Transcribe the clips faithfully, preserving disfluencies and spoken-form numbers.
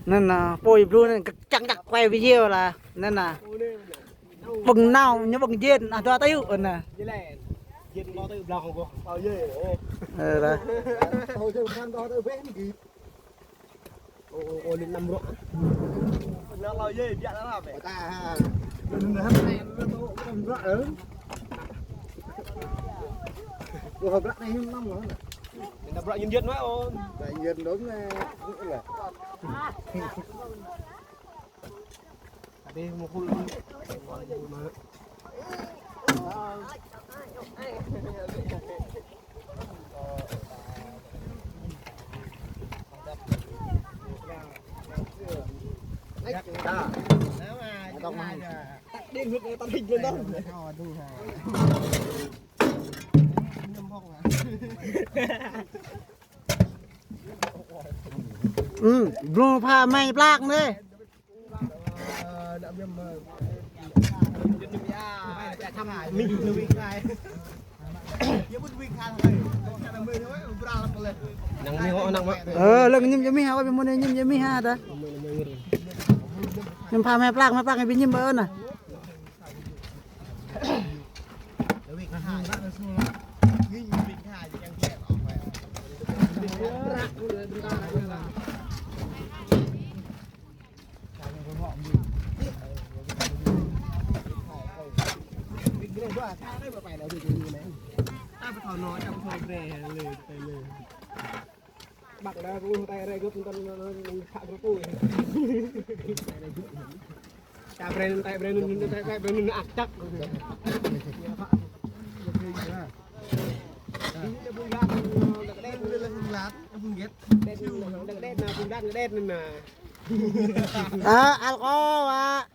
Anŭn anai, pô ih blŭ anŭn čang čang quay video lah. Anŭn anai. Ƀơ̆ng nao, ñu ƀơ̆ng jên, ah, dua tayŭ anŭn. Ơ, lah. Ô, ô, ô, lên năm rưỡi. Nó lo dê, biar nó làm vậy. Ta ha. Năm rưỡi, năm rưỡi, ừ. Ủa, rưỡi này năm rồi. Năm rưỡi nhân dân nói ôn. Là nhân dân đúng nè. Đúng là. Tadi mau pulang. Ừ, blung pha mei plak nê. Năng mi hô năng mă. Ơ, lăng ñim jơmih, hao ƀing mơ̆n ñim jơmih ha ta. Ñim pha mei plak, mei plak ƀing ñim ƀơ anŭn. Bạn đã cũng tay rai gốc tần nó, nó, nó, nó, nó, nó, Chà, brand, tay brand, tay, tay brand, ăt čăk. Ơ, alko, wa.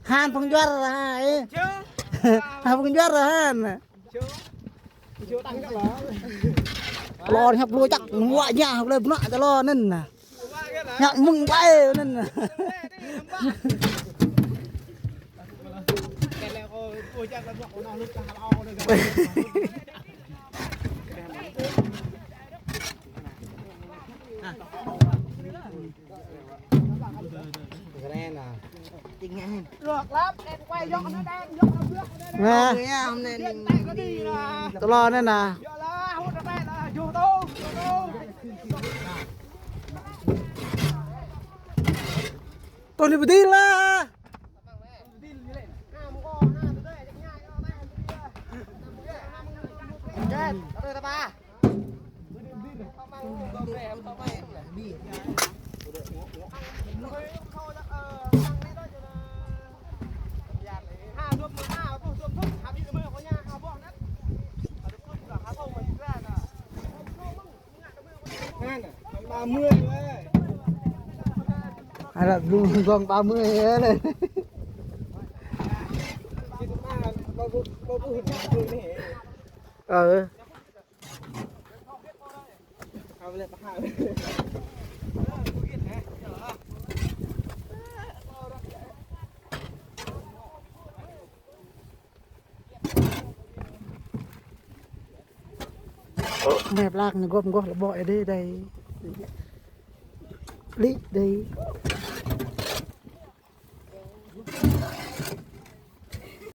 Han Phung Juar, ha, ih. Han Phung Juar, han. Lon hăp lu čăk, ngă ñă, hăp lu bơnă, čă lon anŭn. Ngă mơ̆ng ƀai anŭn. Nè. Tơlơi anai nè. Tơlơi bơdil lah. Ai lăp blung gong ba mươi ơ lĕ. Ờ. Mĕp lak ñu gŏp gŏh lĕ ƀô̆ ê đê đai. Lĭ đai.